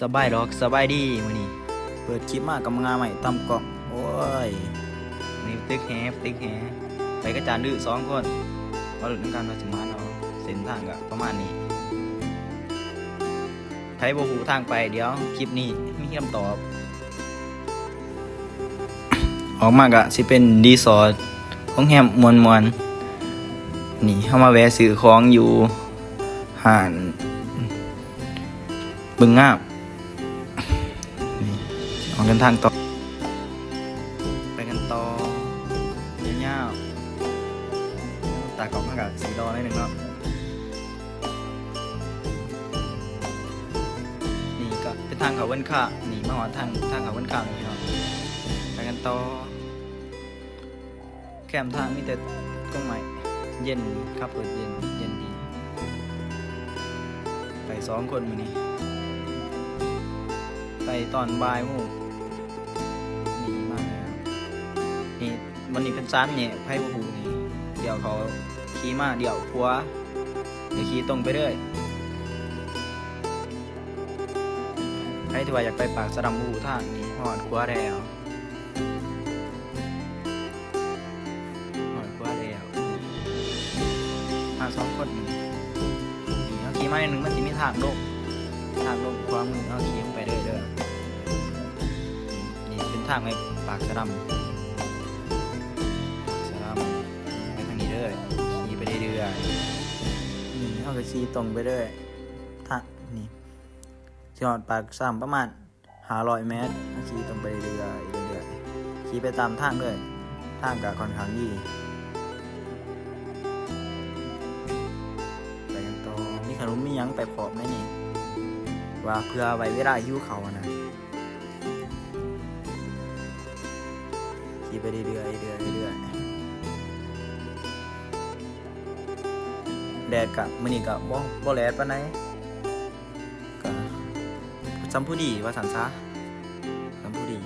ສະບາຍດອກ ສະບາຍດີ. ມື້ນີ້ເປີດຄລິບມາກັບງາໃໝ່ຕຳກ້ອງ. ໂອ້ຍ ນີ້ຕຶກແຫ ຕຶກແຫ ໄປກັບຈານດື້ສອງຄົນ ມາລຸ້ນນຳກັນວ່າຊິໝານບໍ່. ເສັ້ນທາງກະປະມານນີ້ ໃຜບໍ່ຮູ້ທາງໄປ ດຽວຄລິບນີ້ມີຄຳຕອບ. ອອກມາກະຊິເປັນຣີສອດ ໂຮງແຮມມ່ວນໆ. ນີ້ເຮົາມາແວ່ຊື້ຂອງຢູ່ຮ້ານ ບຶງງາມ. ນີ້ ອອກເດີນທາງຕໍ່ ໄປກັນຕໍ່ຍາວໆ. ຕາກ້ອງເຮົາກະສີຫຼໍ່ໜ້ອຍໜຶ່ງເນາະ. ນີ້ກະເປັນທາງເຂົ້າເຮືອນຄ້າ. ນີ້ມາຮອດທາງ ທາງເຂົ້າເຮືອນຄ້າແລ້ວພີ່ນ້ອງ. ໄປກັນຕໍ່. ແຄມທາງມີແຕ່ກົກໄມ້ ເຢັນ ຂັບລົດເຢັນ ເຢັນດີ. ໄປສອງຄົນມື້ນີ້ ໄປຕອນບ່າຍໂມງ. ນີ້ມາແລ້ວ ນີ້ ມັນນີ້ເປັນສາມແຍກ ໃຜບໍ່ຮູ້ນີ້ ລ້ຽວເຂົ້າ ຂີ່ມາລ້ຽວຂວາ ແລ້ວຂີ່ຕົງໄປເລີຍ. ໃຜທີ່ວ່າຢາກໄປປາກສະດຳ ບໍ່ຮູ້ທາງ ນີ້ຮອດຂວາແລ້ວ. ຮອດຂວາແລ້ວ ມາສອງຄົນ. ນີ້ເຮົາຂີ່ມາໜ້ອຍໜຶ່ງ ມັນຊິມີທາງລົງ ທາງລົງຂວາມື ເຮົາຂີ່ລົງໄປເລີຍເດີ. ນີ້ເປັນທາງໄປປາກສະດຳ ປາກສະດຳ ໄປທາງນີ້ເດີ ຂີ່ໄປເລື້ອຍໆ. ນີ້ເຮົາກະຂີ່ຕົງໄປເລີຍ ທາງນີ້ ຊິຮອດປາກຊຳປະມານຫ້າຮ້ອຍແມັດ. ເຮົາຂີ່ຕົງໄປເລື້ອຍໆ ເລື້ອຍໆ ຂີ່ໄປຕາມທາງເລີຍ ທາງກະຂ້ອນຂ້າງດີ. ໄປກັນຕໍ່ ມີຂະໜົມມີຫຍັງໄປພ້ອມໃນນີ້ ວ່າເພື່ອໄວ້ເວລາຫິວເຂົ້າຫັ້ນນະ. ຂີ່ໄປເລື້ອຍໆ ເລື້ອຍໆ ເລື້ອຍໆ. ແດດກະ ມື້ນີ້ກະບໍ່ ບໍ່ແລດປານໃດ ກະສ່ຳພໍດີວ່າຊັ້ນຊະ ສ່ຳພໍດີ.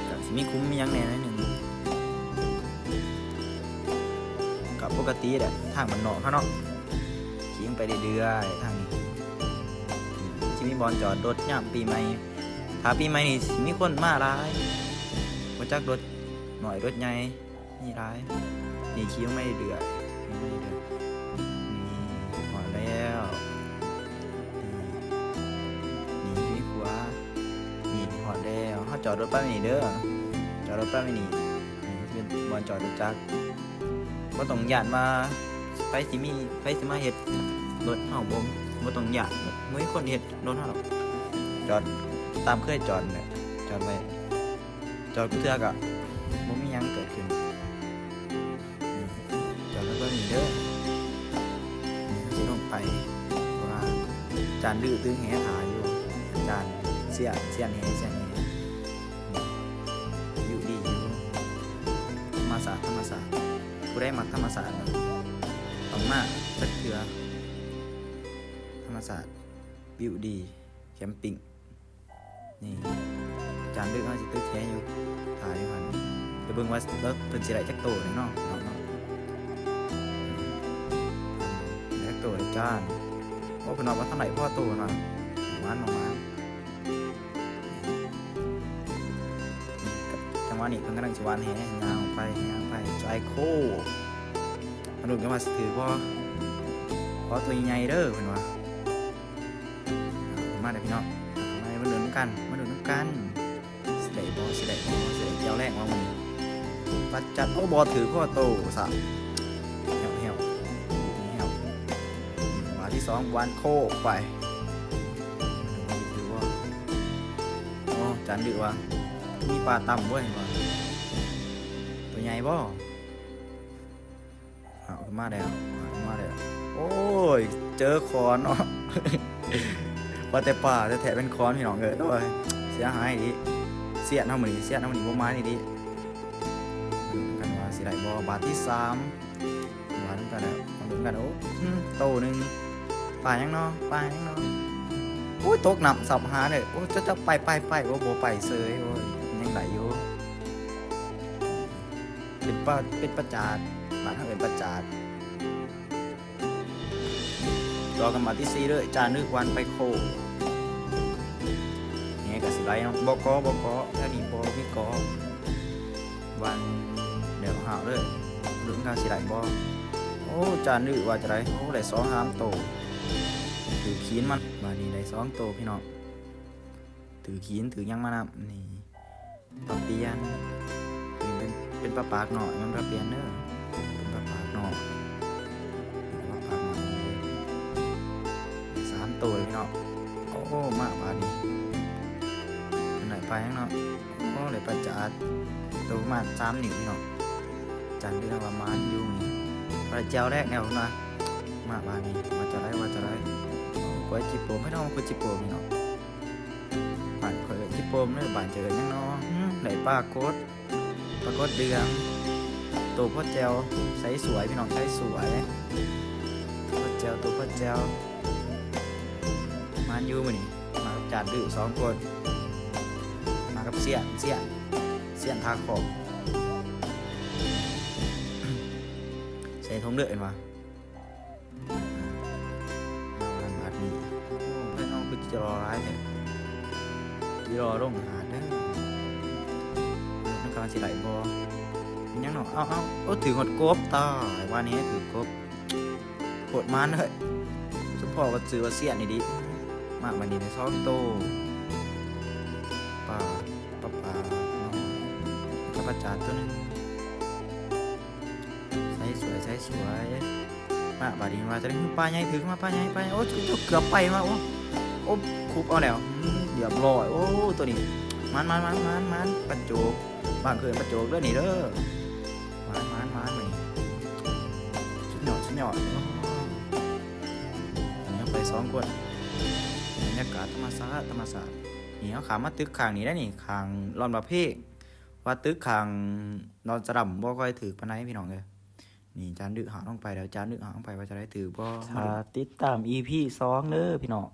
ກະຊິມີຂຸມມີຫຍັງແດ່ໜ້ອຍໜຶ່ງ ກະປົກກະຕິແຫຼະ ທາງບ້ານນອກເຮົາເນາະ. ຂີ່ໄປເລື້ອຍໆ ທາງນີ້ ຊິມີບ່ອນຈອດລົດຍາມປີໃໝ່. ຖ້າປີໃໝ່ນີ້ຊິມີຄົນມາຫຼາຍ ບໍ່ຈັກລົດນ້ອຍລົດໃຫຍ່ ມີຫຼາຍ. ນີ້ຂີ່ລົງໄປເລື້ອຍໆ ຂີ່ລົງໄປເລື້ອຍໆ. ນີ້ຮອດແລ້ວ ນີ້ ນີ້ຂວາ ນີ້ຮອດແລ້ວ. ເຮົາຈອດລົດປະມານນີ້ເດີ ຈອດລົດປະມານນີ້. ນີ້ເປັນບ່ອນຈອດລົດຈັກ ບໍ່ຕ້ອງຢ້ານວ່າໃຜຊິມີ ໃຜຊິມາເຮັດລົດເຮົາ ບໍ່ ບໍ່ຕ້ອງຢ້ານ ບໍ່ມີຄົນເຮັດລົດເຮົາດອກ. ຈອດຕາມເຄີຍຈອດແຫຼະ ຈອດໄວ້ ຈອດກູເທື່ອກະບໍ່ມີຫຍັງເກີດຂຶ້ນ. ຈອດລົດໄວ້ນີ້ເດີ ນີ້ເຮົາຊິລົງໄປ ເພາະວ່າອາຈານດື້ຕຶກແຫຖ້າຢູ່ ອາຈານ ຊຽນ ຊຽນແຫ ຊຽນແຫ. ວິວດີຢູ່ ທຳມະຊາດ ທຳມະຊາດ. ຜູ້ໃດມັກທຳມະຊາດນະ ຕ້ອງມາຈັກເທື່ອ ທຳມະຊາດ ວິວດີ ແຄມປິງ. ນີ້ ອາຈານດຶກເຮົາຊິຕຶກແຫຢູ່ ຖ້າຢູ່ຫັ້ນ ໄປເບິ່ງວ່າເພິ່ນຊິໄດ້ຈັກໂຕແດ່ເນາະ ເນາະ ເນາະ. ໄດ້ຈັກໂຕແດ່ອາຈານ? ໂອ້ ເພິ່ນວ່າບໍ່ທັນໄດ້ພໍໂຕເນາະ ປະມານ ປະມານ. ຈັງຫວະນີ້ເພິ່ນກຳລັງຊິຫວ່ານແຫ ຍ່າງໄປ ຍ່າງໄປ ໄຊໂຄ ມາລຸ້ນກັນວ່າຊິຖືກບໍ່? ຂໍໂຕໃຫຍ່ເດີ ເພິ່ນວ່າ. ມາເດີພີ່ນ້ອງ ມາເດີ ມາລຸ້ນນຳກັນ ມາລຸ້ນນຳກັນ ຊິໄດ້ບໍ່ ຊິໄດ້ບໍ່ ຊິໄດ້ແຈ່ວແລງບໍ່ມື້ນີ້? ປັດຈັດ ໂອ້ ບໍ່ຖືກພໍໂຕຊະ ແຫ້ວໆ ແຫ້ວ ບາດທີສອງ ຫວ່ານໂຄກໄປ ຖືກບໍ່? ໂອ້ ອາຈານດື້ວ່າ ມີປາຕ່ຳເວີຍ ເຫັນບໍ່? ໂຕໃຫຍ່ບໍ່? ເອົາ ມາແລ້ວ ມາແລ້ວ ໂອ້ຍ ເຈີຂອນເນາະ ວ່າແຕ່ປາ ແທ້ໆ ເປັນຂອນ ພີ່ນ້ອງເອີຍ. ໂອ້ຍ ເສຍຫາຍອີ່ຫຼີ ຊຽນເຮົາມື້ນີ້ ຊຽນເຮົາມື້ນີ້ບໍ່ມານອີ່ຫຼີ. ກັນວ່າຊິໄດ້ບໍ່? ບາດທີສາມ ມານຳກັນແລ້ວ ມານຳກັນ. ໂອ້ ອືມ ໂຕໜຶ່ງ ປາຫຍັງເນາະ ປາຫຍັງເນາະ? ໂອ້ຍ ຕົກນ້ຳສັບຫາເລີຍ. ໂອ້ຍ ເຈົ້າ ເຈົ້າ ໄປ ໄປ ໄປ. ໂອ້ ບໍ່ໄປເສີຍ ໂອ້ຍ ຍັງໄດ້ຢູ່. ເປັນປາ ເປັນປາຈາດ ບ້ານເຮົາເອີ້ນປາຈາດ. ຈ ຕໍ່ກັນບາດທີສີ່ເດີ ຈານນຶກວັນໄປໂຄ. ແຫກະຊິໄຫຼເນາະ ບໍ່ກໍ ບໍ່ກໍ ແຖວນີ້ບໍ່ມີກໍ ວັນແລ້ວຫາວເດີ ເບິ່ງວ່າຊິໄຫຼບໍ່. ໂອ້ ຈານນຶກວ່າຈະໄດ້ ໂອ້ ໄດ້ສອງສາມໂຕ ຖືກຂີນມັນ. ບາດນີ້ໄດ້ສອງໂຕພີ່ນ້ອງ ຖືກຂີນຖືກຫຍັງມານຳນີ້. ປາປ່ຽນ ເປັນ ເປັນປາປາກເນາະ ມັນປາປ່ຽນເດີ ເປັນປາປາກເນາະ ເປັນປາປາກເນາະ ສາມໂຕເລີຍພີ່ນ້ອງ. ໂອ້ ມາບາດນີ້ ເພິ່ນໄດ້ປາຫຍັງເນາະ. ໂອ້ ໄດ້ປາຈາດ ໂຕປະມານສາມນິ້ວພີ່ນ້ອງ. ຈັນເລີຍວ່າມານຢູ່ນີ້ ປາແຈ່ວແລກແນວເພິ່ນວ່າ. ມາບາດນີ້ວ່າຈະໄດ້ ວ່າຈະໄດ້ ກວຍຈິໂປມ ພີ່ນ້ອງ ກວຍຈິໂປມພີ່ນ້ອງ. ບ້ານຂ້ອຍເອີ້ນຈິໂປມເດີ ບ້ານເຈົ້າເອີ້ນຫຍັງນໍ? ຫື ໄດ້ປາກົດ ປາກົດເດືອງ ໂຕພໍແຈ່ວ ໃສສວຍພີ່ນ້ອງ ໃສສວຍ ພໍແຈ່ວ ໂຕພໍແຈ່ວ. ມານຢູ່ມື້ນີ້ ມາກັບຈານດື້ສອງຄົນ ມາກັບສ່ຽນ ສ່ຽນ ສ່ຽນທ່າຂອງ ໃສ່ຖົງເດີ ເຫັນບໍ່? ເອົາລະບາດນີ້ ໂອ້ ເພິ່ນເອົາຄືຈິລໍຫຼາຍແທ້ ຈິລໍລົງຫາດເດີ. ມັນກຳລັງຊິໄດ້ບໍ່? ແມ່ນຫຍັງເນາະ? ເອົາ ເອົາ ໂອ້ ຖືກຮອດກົບ ຕາຍ ວ່າແນ່ຖືກກົບ ໂຄດມານເລີຍ. ສົມພໍ້ວ່າຊື່ວ່າສ່ຽນອີ່ຫຼີ. ມາບາດນີ້ໄດ້ສອງໂຕ ປາ ປາ ປາ ເນາະ ກັບປາຈາດໂຕໜຶ່ງ. ໃສສວຍ ໃສສວຍ. ມາບາດນີ້ວ່າຈະໄດ້ປາໃຫຍ່ ຖືກມາປາໃຫຍ່ ປາໃຫຍ່. ໂອ້ ເກືອບໄປມາ ໂອ້ ໂອ້ ຄຸບເອົາແລ້ວ ອືມ ຮຽບຮ້ອຍ. ໂອ້ ໂຕນີ້ ມານໆໆໆ ປາໂຈກ ບ້ານເອີ້ນປາໂຈກເດີນີ້ເດີ. ມານໆໆ ມື້ນີ້ ສຸດຍອດ ສຸດຍອດ. ນີ້ເຮົາໄປສອງຄົນ ບັນຍາກາດທຳມະຊາດ ທຳມະຊາດ. ນີ້ເຮົາຂ້າມມາຕຶກຂ້າງນີ້ໄດ໋ນີ້ ຂ້າງລອນບາເພ ວ່າຕຶກຂ້າງລອນສະດຳບໍ່ຄ່ອຍຖືກປານໃດພີ່ນ້ອງເອີຍ. ນີ້ຈານດຶກຫາວລົງໄປແລ້ວ ຈານດຶກຫາວລົງໄປວ່າຈະໄດ້ຖືກບໍ່? ຖ້າຕິດຕາມອີພີສອງເດີພີ່ນ້ອງ.